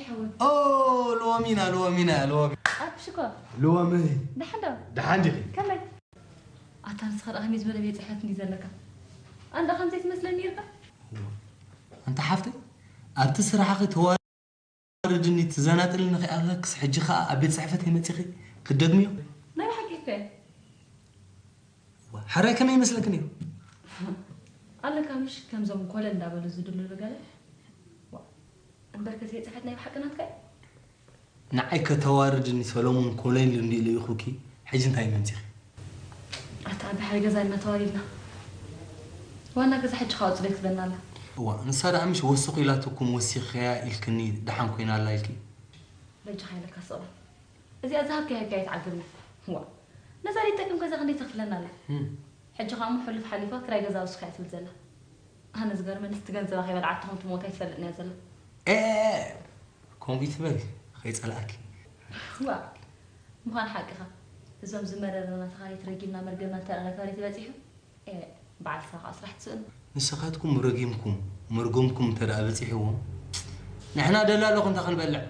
ኦ፣ ሎሚና፣ ሎሚና፣ ሎሚ። ኣብ ሽኮር። ሎሚ። ደሓን ዶ? ደሓን ዲኺ? ከመይ? ኣታ ንስኻ ደኣ ከመይ ዝበለ ቤት ጽሕፈት እንዲ ዘለካ? ኣንዳ ከምዚ ትመስለኒ ኢልካ? ኣንታ ሓፍተይ፣ ኣብቲ ስራሕኺ ተዋርድኒ ትዘናጥልኒ ከይኣለክስ፣ ሕጂ ኸኣ ኣብ ቤት ጽሕፈት መጺኺ ክትደግምዮ? ናይ ብሓቂ እኮ እየ። ዋ፣ ሕራይ ከመይ ይመስለኪ ነይሩ? ኣለካ ምሽ ከምዞም ኮለል እንዳበሉ ዝድልሉ ገለ? ዋ፣ እምበርከ ዘይጽሕት ናይ ብሓቂ ናትካ እዩ? ንዓይ ከተዋርድኒ ሰሎሞን ኮለል እንዲሉ ኢኹኪ፣ ሕጂ እንታይ መምጺኺ? ኣታ ዓቢ ሓይ ገዛ ኢና ተዋሪድና። ዋና ገዛ ሕጂ ከዓ ኣውጽለይ ትብለና ኣላ። እዋ፣ ንሳ ደኣ ምሽ ወስኹ ኢላትኩም ወሲኽያ ኢልክኒ ደሓን ኮይና ኣላ ኢልኪ? በጃኻ ኢለካ ስቕ በል። እዚኣ ዝሃብካያ ሂብካ ኣይትዓግብኒ። ዋ፣ ነዛ ዘይትጠቅም ገዛ ክንደይ ተኽፍለና ኣላ? እም። ሕጂ ከዓ እሞ ሕሉፍ ሓሊፋ ክራይ ገዛ ወሲኻ እያ ትብል ዘላ። ኣነ ዝገርመኒ እስቲ ገንዘባ ከይበልዓቶ ከም ትሞት ኣይትፈልጥን እያ ዘላ። ኤ፣ ከምኡ ይትበል፣ ከይጸልኣኪ። ዋ፣ ምዃን ሓቅኻ። እዞም ዝመረረና ተኻሪት ረጊምና መርገምና እንተ ደኣ ነጋሪት በጺሑ፣ ኤ፣ በዓል ስራ ከዓ ስራሕ ትስእኑ። ንስኻትኩም ረጊምኩም፣ መርገምኩም እንተ ደኣ በጺሕዎም፣ ንሕና ደላሎ ክንታ ክንበልዕ፣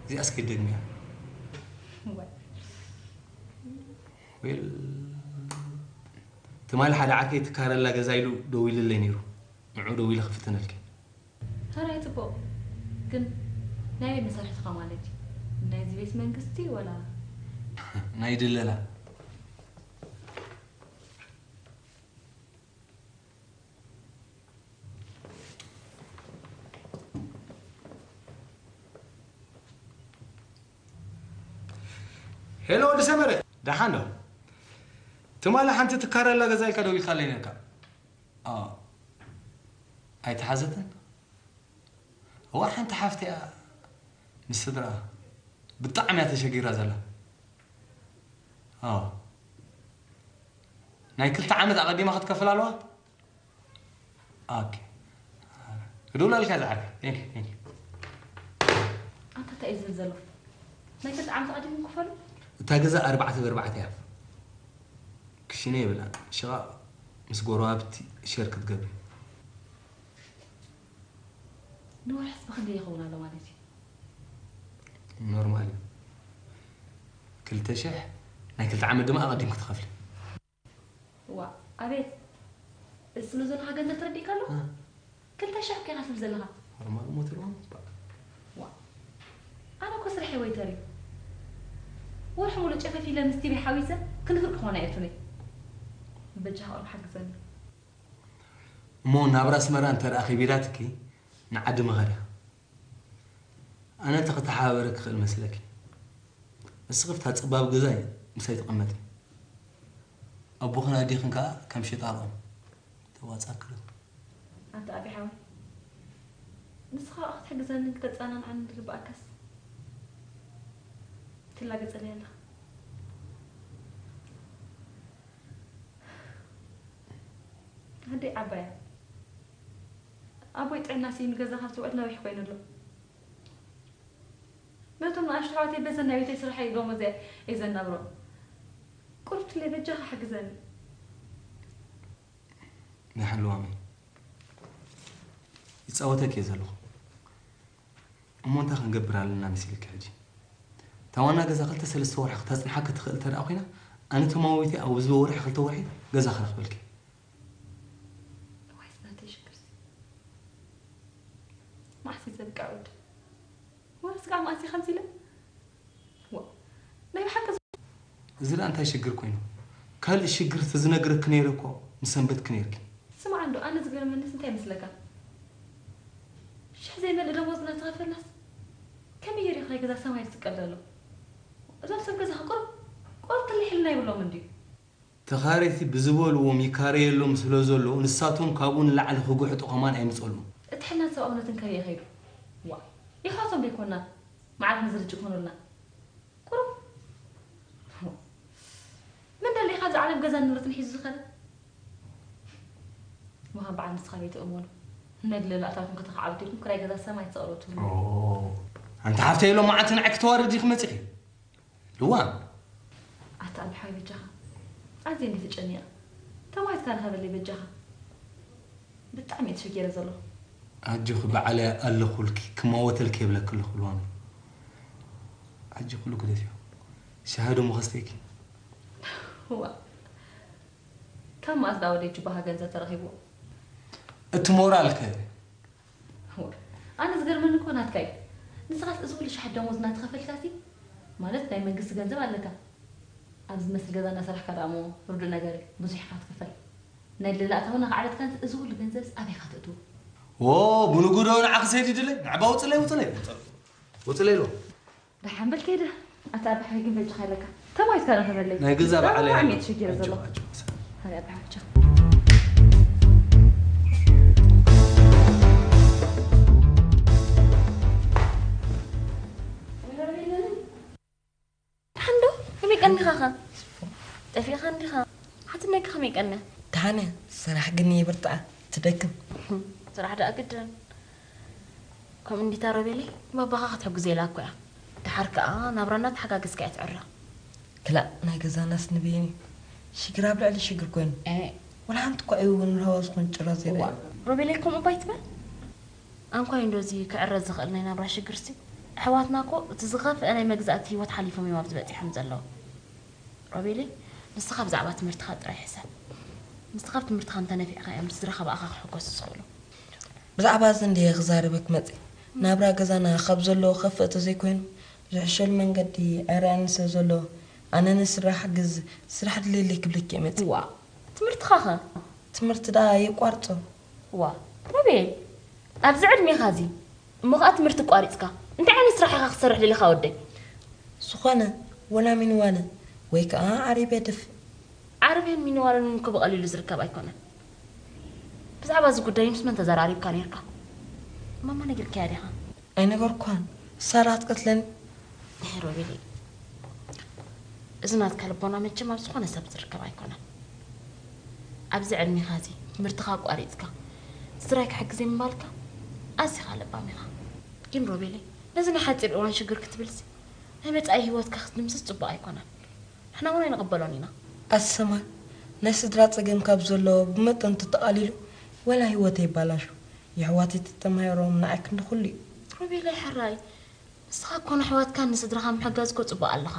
እዚኣስ ከይትደግምያ። ዋይ። ዌል፣ ትማሊ ሓደ ዓርከይ ትካረላ ገዛ ኢሉ ደዊሉለይ ነይሩ። ንዑ ደዊለ ክፍትነልኪ። ሕራይ ጽቡቕ። ግን ናይ ኣበይ መሳርሕትኻ ማለት እዩ? ናይዚ ቤት መንግስቲ ወላ? ናይ ድለላ። ሄሎ ወዲ ሰመረ፣ ደሓን ዶ? ትማሊ ሓንቲ ትካረላ ገዛ ኢልካ ደዊልካለይ ነርካ። ኣ፣ ኣይተሓዘትን? እዋ፣ ሓንቲ ሓፍቲ እያ ምስ ስድራኣ ብጣዕሚ እያ ተሸጊራ ዘላ። ኣዎ። ናይ ክልተ ዓመት ኣቐዲማ ክትከፍል ኣለዋ? ኦኬ። ክድውለልካ ዝዓርከይ። ቴንክ ዩ፣ ቴንክ ዩ። ኣንታ እንታይ እዩ ዝብል ዘሎ? ናይ ክልተ ዓመት ኣቐዲሙ ክፈሉ? እታ ገዛ ኣርባዕተ ብኣርባዕተ እያ። ክሽነ የብላን። ሽቓቕ ምስ ጎረባብቲ ሸር ክትገብር። ንወርሕስ ብኽንደይ ይኸውን ኣሎ ማለት እዩ? ኖርማል እዩ። ክልተ ሽሕ፣ ናይ ክልተ ዓመት ድማ ኣቐዲምኪ ትኸፍሊ። ዋ፣ ኣቤት! እዚ ስለ ዘለኻ ገንዘብ ተረዲእካ ኣሎ? እ። ክልተ ሽሕ እኮ ኢኻ ትብል ዘለኻ። ኖርማል እሞ ትርጉም? ዋ፣ ኣነ እኮ ስርሐይ ወይተር እዩ። ወርሒ ሙሉእ ጨፈፊለ ምስ ቲቪ ሓዊሰ ክንዲ ፍርቂ ክኾን ኣየእቱኒ። በጃኻ ቁሩብ ሓግዘኒ። እሞ ናብራ ኣስመራ እንተ ደኣ ከቢዳትኪ ንዓዲ ምኸድ ኢኻ። ኣነ እንተ ክተሓባበረኪ ክኽእል መስለኪ? ንስኺ ኣብታ ጸባብ ገዛይ ምሳይ ትቕመጢ። ኣቦኽን ኣዴኽን ከኣ ከም ሸጣሮም ተዋጻእኪ ዶ? ኣንታ ኣቢ ሓወይ፣ ንስኻ ከኣ ክትሕግዘንን ክተጸናንዓንን ዝግብኣካስ ትላገጸለይ ኣለኻ። ኣደይ ዓባያ፣ ኣቦይ ጥዕና ስኢኑ ገዛ ካብ ዝውዕል ነዊሕ ኮይኑ ኣሎ። ነቶም ንኣሽቱ ኣሕዋተይ በዘን ናይ ቤተይ ስራሕ እየ ደሞዘይ እየ ዘናብሮም። ቁሩብ ትለይ በጃኻ ሓግዘኒ። ናይ ሓለዋመይ ይጻወተኪ እየ ዘለኹ። እሞ እንታይ ክንገብር ኣለና መሲልኪ ሕጂ? እታ ዋና ገዛ ክልተ ሰለስተ ወርሒ ክተጽንሓኪ ትኽእል እንተ ደኣ ኮይና፣ ኣነ ተማዊተ ኣብ ዝህቦ ወርሒ ክልተ ወርሒ ገዛ ክረኽበልኪ። እዋይ፣ ናተይ ሽግርሲ። መዓስ እዩ ዘብቅዕ ወዲ? ወርስ ከዓ መዓስ እዩ ከምዚ ኢለ? ዋ፣ ናይ ብሓቂ ዝ- እዚ ደኣ እንታይ ሽግር ኮይኑ? ካልእ ሽግር ተዝነግረኪ ነይረ እኮ ምሰንበትኪ ነይርኪ። ስማዕ እንዶ፣ ኣነ ዝገርመኒስ እንታይ ይመስለካ? ሽሕ ዘይመልእ ደሞዝ እናተኸፈለናስ ከመይ ገይሩ እዩ ናይ ገዛ ሰማይ ዝስቀል ዘሎ? እዞም ሰብ ገዛ ቁሩብ፣ ቁሩብ ትልሕልና ይብሎም እንድዩ። ተኻረይቲ ብዝበልዎም ይካረየሎም ስለ ዘሎ፣ ንሳቶም ካብኡ ንላዕሊ ክጉሕጡ ከማን ኣይምጸልዎም። እቲ ሕልናን ሰብኣውነትን ከበይ ከይዱ? ዋ፣ ኢኻቶም ደይኮና መዓት ንዝርጭ ኮኑልና። ቁሩብ። መን ደለ ካብዚ ዓለም ገዛን ንብረትን ሒዙ ዝኸደ? ምዃን በዓል ንስኻ ከይትእመኑ። ነድለላ ኣታትኩም ከተኻዕብቱ ኢልኩም ክራይ ገዛ ሰማይ ትጸቕሩ ትብሉ። ኦ፣ ኣንቲ ሓፍተይ ኢሎም መዓልቲ ንዓይ ክተዋርድ ኢኺ መጺኺ። ልዋም። ኣታ ኣቢ ሓወይ በጃኻ። ኣዝየ እንዲ ተጨኒቐ። ተማሂትካ ርኸበለይ በጃኻ። ብጣዕሚ እየ ተሸጊረ ዘለኹ። ኣጆኺ በዓለይ ኣለኹልኪ፣ ክማወተልኪ የብለኪ ኣለኹ ልዋም። ሕጂ ኩሉ ግደፍዮ። ሻሂ ዶ ምኸስተይኪ? ዋ ካብ መኣስ ዳ ወደይ ጅባኻ ገንዘብ ተረኺቡ? እቲ ሞራልከ? ዋ፣ ኣነ ዝገርመኒ እኮ ናትካ እዩ። ንስኻስ እዚ ኩሉ ሻሕ ደሞዝ እናተኸፈልካሲ ማለት ናይ መንግስቲ ገንዘብ ኣለካ። ኣብዚ ዝመስል ገዛ እናሰራሕካ ደኣ እሞ ርዱእ ነገር እዩ። ብዙሕ ኢኻ ትኽፈል። ናይ ልላእታውና ከዓለትካንስ እዚ ኩሉ ገንዘብስ ኣበይ ኢኻ ተእትዎ? ዎ ብንጉዶ ንዓኺ ሰይድ ይድለይ ንዕባ ውፅለይ ውፅለይ ውፅለይ ኢልዎ። ደሓን በል ከይደ። ኣታ ኣባሓይ ግን በጃኻ ኢለካ ተማይዝካ ንኽበለይ ናይ ገዛ በዓለይ ብጣዕሚ ኣሎ። እየ ተሸጊረ ኣጆ፣ ዘለኹ። ኣጆ፣ ኣጆ። ሃይ ኣባሓይ በጃኻ። ደሓን ዶ? ከመይ ቀኒኻኸ? ጠፊእኻ እንዲኻ? ሓትነኪ ከመይ ቀነ? ደሓነ፣ ስራሕ ግን ይብርትዓ፣ ትደክም። ስራሕ ደኣ ግድን። ከምኡ እንዲታ ሮቤለይ፣ ባባኻ ክትሕግዞ ኢላ እኮ እያ። ደሓር ከኣ ናብራ እናተሓጋገዝካ እያ ትዕረ። ክላእ ናይ ገዛናስ ንበይን እዩ። ሽግር ኣብ ልዕሊ ሽግር ኮይኑ። ኤ፣ ወላ ሓንቲ እኳ እዩ እውን ንሃዋ ዝኾን ጭራ ዘይረኣየ። ሮቤለይ ከምኡ እባ ኣይትበል። ኣንኳይ እንዶ እዚ ክዕረ ዝኽእል ናይ ናብራ ሽግርሲ። ኣሕዋትና እኮ እቲ ዝኸፍአ ናይ መግዛእቲ ህይወት ሓሊፎም እዮም ኣብዚ በጺሖም ዘለዉ። ሮቤለይ፣ ንስኻ ብዛዕባ ትምህርትኻ ጥራይ ሕሰብ። ንስኻ ኣብ ትምህርትኻ እንተነፊዕካ እዮም ስድራኻ ብኣኻ ክሕጎሱ ዝኽእሉ። ብዛዕባ እዚ እንድየ ክዛረበክ መጺእ። ናብራ ገዛና ካብ ዘለዎ ከፍእ ተዘይኮይኑ ዝሕሸሉ መንገዲ ኣይረኣየንን ስለ ዘሎ ኣነ ንስድራ ሓግዝ ስራሕ ድልየለይ ክብለኪ እየ መጺእ። ዋ ትምህርትኻ ኸ? ትምህርቲ ደኣ የቋርጾ። ዋ ሮቤል ኣብዚ ዕድሜኻ እዚ እሞ ኸኣ ትምህርቲ ኣቋሪጽካ እንታይ ዓይነት ስራሕ ኢኻ ክትሰርሕ ደሊኻ ወደይ? ዝኾነ ወላ ሚንዋለ ወይ ከኣ ዓረብያ ደፍእ። ዓረብያን ሚንዋለን እውን እኮ ብቐሊሉ ዝርከብ ኣይኮነን። ብዛዕባ እዚ ጉዳይ ምስ መን ተዘራሪብካ ነይርካ? ማማ ነጊርካያ ዲኻ? ኣይነገርኳን። እሳ ደኣ ክትቀትለኒ። ኣይ ሮቤለይ፣ እዚ ናትካ ልቦና መቸም ኣብ ዝኾነ ሰብ ዝርከብ ኣይኮነን። ኣብዚ ዕድሜኻ እዚ ትምህርትኻ ኣቋሪጽካ ስድራይ ክሕግዝ እየ ምባልካ ኣዚኻ ለባም ኢኻ። ግን ሮቤለይ፣ ነዚ ናይ ሓጺር እዋን ሽግር ክትብልሲ ናይ መጻኢ ህይወትካ ክትድምስስ ጽቡቕ ኣይኮነን። ንሕና እውን ኣይንቕበሎን ኢና። ኣሰማን ናይ ስድራ ጸገም ካብ ዘሎ ብመጠን ተጠቓሊሉ ወላ ህይወተይ ይባላሾ። የሕዋተይ ተተማሂሮም ንዓይ ክንዲ ኩሉ እዩ። ሮቤለይ ሕራይ ንስኻ እኮ ንኣሕዋትካን ንስድራኻ ምሕጋዝ እኮ ጽቡቕ ኣለኻ።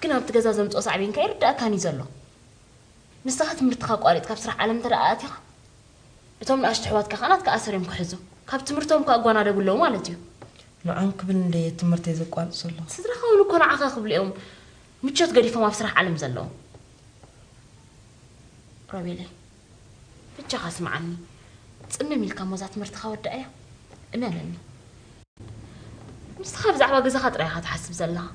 ግን ኣብቲ ገዛ ዘምጽኦ ሳዕቤን ከ ኣይርድኣካን እዩ ዘሎ። ንስኻ ትምህርትኻ ኣቋሪጽካ ኣብ ስራሕ ዓለም እንተ ደኣ ኣቲኻ እቶም ንኣሽቱ ኣሕዋትካ ከኣ ናትካ ኣሰር እዮም ክሕዙ። ካብ ትምህርቶም ከኣ ኣጓናደቡ ኣለዉ ማለት እዩ። ንዖም ክብል እንድየ ትምህርተይ ዘቋርጽ ዘለኹ። ስድራኻ እውን እኮ ንዓኻ ክብሉ እዮም ምቾት ገዲፎም ኣብ ስራሕ ዓለም ዘለዉ። ሮቤለይ፣ ብጃኻ ስምዓኒ። ጽምም ኢልካ እሞ እዛ ትምህርትኻ ወድኣያ። እመነኒ። ንስኻ ብዛዕባ ገዛኻ ጥራይ ኢኻ ትሓስብ ዘለኻ።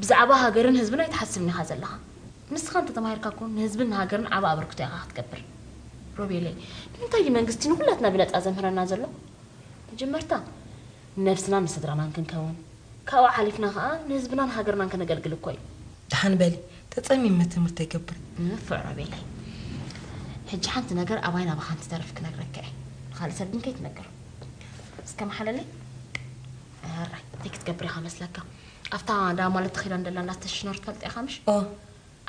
ብዛዕባ ሃገርን ህዝብን ኣይትሓስብን ኢኻ ዘለኻ። ንስኻ እንተተማሂርካ እኮ ንህዝብን ንሃገርን ዓቢ ኣበርክቶ ኢኻ ክትገብር። ሮቤለይ፣ ንምንታይ እዩ መንግስቲ ንኹላትና ብነጻ ዘምህረና ዘሎ? መጀመርታ ንነብስናን ንስድራናን ክንከውን፣ ካብኡ ሓሊፍና ኸኣ ንህዝብናን ሃገርናን ከነገልግል እኮ እዩ። ደሓን በሊ፣ ተጸሚመ ትምህርተይ ይገብር። ንፉዕ ሮቤለይ። ሕጂ ሓንቲ ነገር ኣባይን ኣባኻን ትተርፍ ክነግረካ እየ። ንኻልእ ሰብ ግን ከይትነግር። እስከ መሓለለይ። ሕራይ፣ እንታይ ክትገብር ኢኻ መስለካ? ኣብታ ዳ ማለት ተኺላ እንደላ እንዳስተሽነሩ ትፈልጥ ኢኻ ምሽ? ኦ።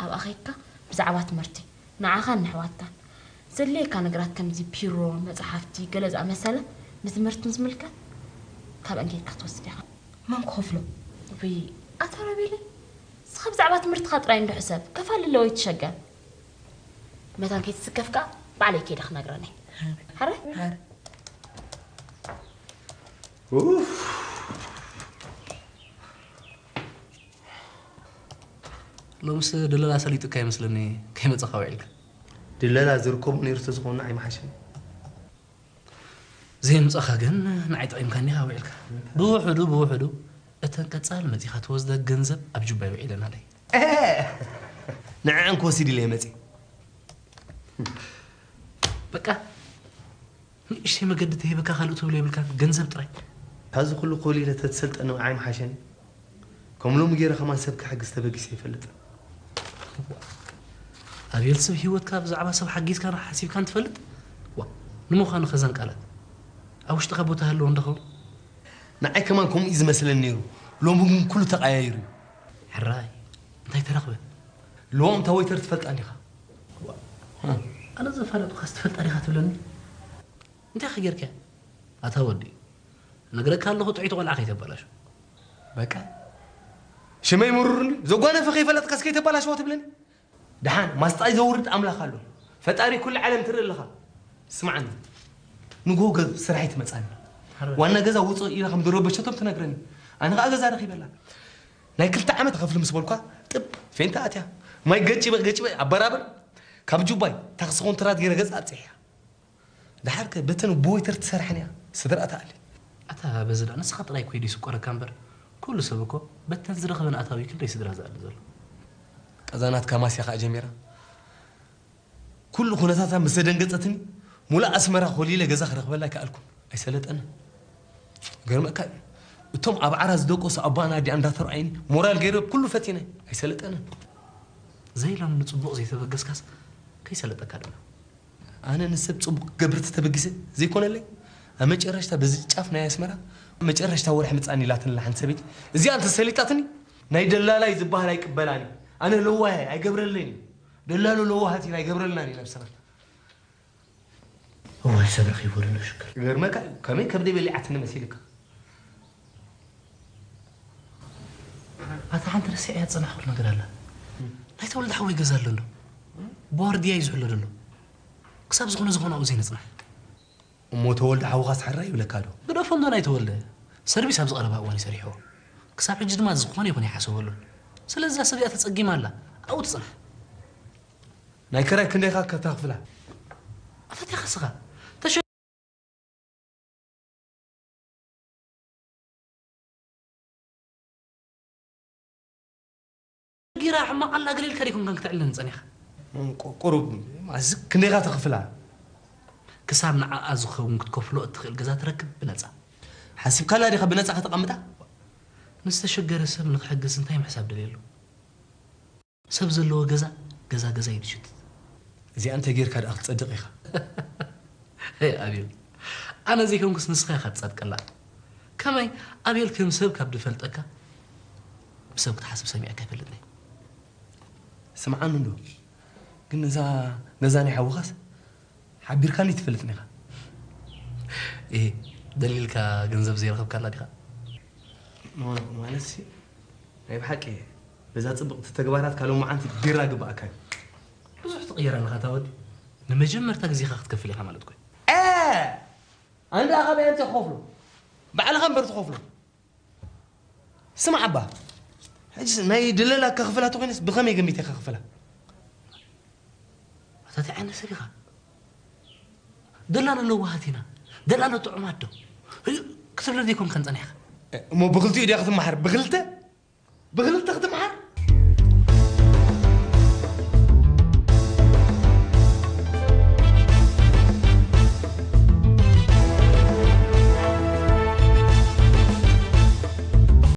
ኣብኣ ኸይድካ ብዛዕባ ትምህርቲ ንዓኻን ንኣሕዋትካን ዘድልየካ ነገራት ከምዚ ፒሮ፣ መጽሓፍቲ፣ ገለ ዝኣመሰለ ንትምህርቲ ዝምልከት ካብአን ጌርካ ክትወስድ ኢኻ። መን ክኸፍሎ? ውይ ኣታ ሮቤለይ፣ ንስኻ ብዛዕባ ትምህርትኻ ጥራይ እንዶ ሕሰብ፣ ከፋሊ ኣለዎ ኣይትሸገር። መታን ከይትስከፍ ከኣ ባዕለይ ከይደ ክነግረን እየ። ሕራይ? ሎምስ ድለላ ሰሊጡካ ይመስለኒ ከይመጻኻ ውዒልካ። ድለላ ዝርከቦ ነይሩ ተዝኸውን ንዓይ ምሓሸኒ። ዘየምጻኻ ግን ንዓይ ጠቒምካኒ ኢኻ ውዒልካ። ብውሑዱ ብውሑዱ እተን ቀጻሊ መጺኻ ትወስደ ገንዘብ ኣብ ጁባይ ውዒለን ኣለይ። ንዐዐን ክወስድ ኢለ እየ መጺእ። በቃ ንእሽተይ መገዲ ተሂብካ ካልእ ትብሎ የብልካን፣ ገንዘብ ጥራይ። ካብዚ ኩሉ ኮሊለ ተትሰልጠኒ ምዓይ ምሓሸኒ። ከም ሎሚ ገይረ ከማን ሰብ ክሕግዝ ተበጊሰ ኣይፈልጥን። ኣቤል፣ ሰብ ህይወትካ ብዛዕባ ሰብ ሓጊዝካን ሓሲብካን ትፈልጥ? ዋ፣ ንምዃኑ ከዛን ቃላት ኣብ ውሽጥኻ ቦታ ይህልዎ እንዶ ኸውን? ንዓይ ከማን ከምኡ እዩ ዝመስለኒ ነይሩ። ሎሚ ግን ኩሉ ተቐያይሩ እዩ። ሕራይ፣ እንታይ ተረኽበ? ሎምታ ወይተር ትፈልጣ እንዲኻ? ኣነ ዘፋለጥኳስ ትፈልጣ ዲኻ ትብለኒ? እንታይ ከ ጌርካያ? ኣታ ወዲ፣ እነግረካ ኣለኹ ጥዑይቲ ቆልዓ ከይተበላሹ። በቃ። ሽመይ ምሩርኒ ዘጓነፈ ከይፈለጥካስ ከይተባላሸዋ ትብለኒ። ደሓን ማስጣይ ዘውርድ ኣምላኽ ኣሎ። ፈጣሪ ኩሉ ዓለም ትርኢ ኣለኻ። ስምዓኒ፣ ንጎ ገብ ስራሕ ይትመጻኒ። ዋና ገዛ ውፅእ ኢላ ከም ድሮ በሸቶም ትነግረኒ። ኣነ ከዓ ገዛ ረኺበላ። ናይ ክልተ ዓመት ከፍሊ ምስ በልኳ ጥብ ፌንታ ኣትያ። ማይ ገጭበ ገጭበ ኣበራብር ካብ ጁባይ ታክሲ ኮንትራት ገይረ ገዛ ኣብፅሕያ። ደሓር ከ በተን ብወይተር ትሰርሐን እያ ስድራ ተኣሊ። ኣታ በዚ ደኣ ንስኻ ጥራይ ኮይዱ ይስቆረካ እምበር፣ ኩሉ ሰብ እኮ በተን ዝረኸበን ኣታዊ ክንደይ ስድራ ዝኣሊ ዘሎ። ቀዛናት ካማስያ ከኣ ጀሚራ። ኩሉ ኩነታታ ምስ ዘደንገጸትኒ፣ ሙሉእ ኣስመራ ኮሊለ ገዛ ክረኽበላ ኣይከኣልኩን። ኣይሰለጠንን። ገርመካ እዩ። እቶም ኣብ ዓራ ዝደቆሱ ኣቦኣና ኣዲኣ እንዳተረኣዩኒ፣ ሞራል ገይረ ኩሉ ፈቲነ። ኣይሰለጠንን። ዘይላም ንጽቡቕ ዘይተበገስካስ ከይሰለጠካ ድማ። ኣነ ንሰብ ጽቡቕ ክገብር ተተበጊሰ ዘይኮነለይ። ኣብ መጨረሽታ በዚ ጫፍ ናይ ኣስመራ መጨረሽታ ወርሒ ምጻኒ ኢላትኒ ሓንቲ ሰበይቲ። እዚኣ እንተሰሊጣትኒ ናይ ደላላይ ዝበሃል ኣይቅበላን እዩ። ኣነ ለዋህ ኣይገብረለይን እዩ። ደላሎ ለዋሃት ኢና ኣይገብረልናን እዩ ነብስና። እዋይ ሰብ ረኺብዎ ዘሎ ሽግር። ይገርመካ እዩ። ከመይ ከብደይ በሊዓትኒ መሲልካ? ኣታ ሓንቲ ረሲዐያ ዝጸናሕኩ ነገር ኣላ። ናይ ተወልደ ሓወይ ገዛ ኣሎ እንዶ። ብዋርድያ እዩ ዝሕሎ ዘሎ። ክሳብ ዝኾነ ዝኾነ ኣብኡ ዘይነጽናሕ። እሞ ተወልደ ሓውኻስ ሕራይ ይብለካ ዶ? ግደፎ እንዶ ናይ ተወልደ። ሰርቪስ ኣብ ዝቐረባ እዋን እዩ ሰሪሕዎ። ክሳብ ሕጂ ድማ ዝኾነ ይኹን ኣይሓሰበሉን። ስለዚ እዛ ሰብ እዚኣ ተጸጊማ ኣላ። ኣብኡ ትጽናሕ። ናይ ክራይ ክንደይኻ ከተኽፍላ? ኣፈትያ ከስኻ። ተሸ- ጊራ ሕማቕ ኣላ ገለ ኢልካ ዲኹም ከን ክትዕልለኒ ጸኒኻ? ቁ- ቁሩብ ኣዚ ክንደይኻ ተኽፍላ? ክሳብ ንዓኣ ዝኸውን ክትከፍሎ እትኽእል ገዛ ትረክብ ብነጻ። ሓሲብካላ ዲኻ ብነጻ ከተቐምጣ? ንዝተሸገረ ሰብ ንኽሕግዝ እንታይ ምሕሳብ ደልየሉ? ሰብ ዘለዎ ገዛ ገዛ ገዛ እዩ ዝሽትት። እዚኣ እንተ ጌርካ ደኣ ክትጸድቕ ኢኻ። ሄይ ኣቤል፣ ኣነ ዘይኮንኩስ ንስኻ ኢኻ ትጸድቀላ። ከመይ ኣቤል ከም ሰብ ካብ ድፈልጠካ ብሰብ ክትሓስብ ሰሚዐካ ኣይፈልጥን እየ። ስምዓኒ እንዶ፣ ግን እዛ ገዛ ናይ ሓውኻስ ሓቢርካኒ ትፈልጥን ኢኻ። እህ፣ ደሊልካ ገንዘብ ዘይረኸብካላ ዲኻ? ማ- ማለትሲ ናይ ብሓቂ በዛ ጽብቕቲ ተግባራትካ ሎማዓንቲ ቢራ ግብኣካ እዩ። ብዙሕ ትቕየር ኣለኻ እታ ወዲ። ንመጀመርታ ግዜኻ ክትከፍል ኢኻ ማለት እኮ እዩ። እ! ኣንዳ ካበይ ኣምጺእ ክኸፍሎ? ባዕልኻ እምበር ትኸፍሎ። ስማዕ ኣባ፣ ሕጂ ናይ ደለላ ከኽፍላ ተኾይነስ ብኸመይ ገሚተ ከኽፍላ? ኣታ እንታይ ዓይነት ሰብ ኢኻ? ደላሎ ለዋሃት ኢና፣ ደላሎ ጥዑማት ዶ? ህዩ ክትብለኒ ዘይኮንካን ጸኒሕካ። እሞ ብኽልቲኡ ድያ ክትመሓር? ብኽልተ? ብኽልተ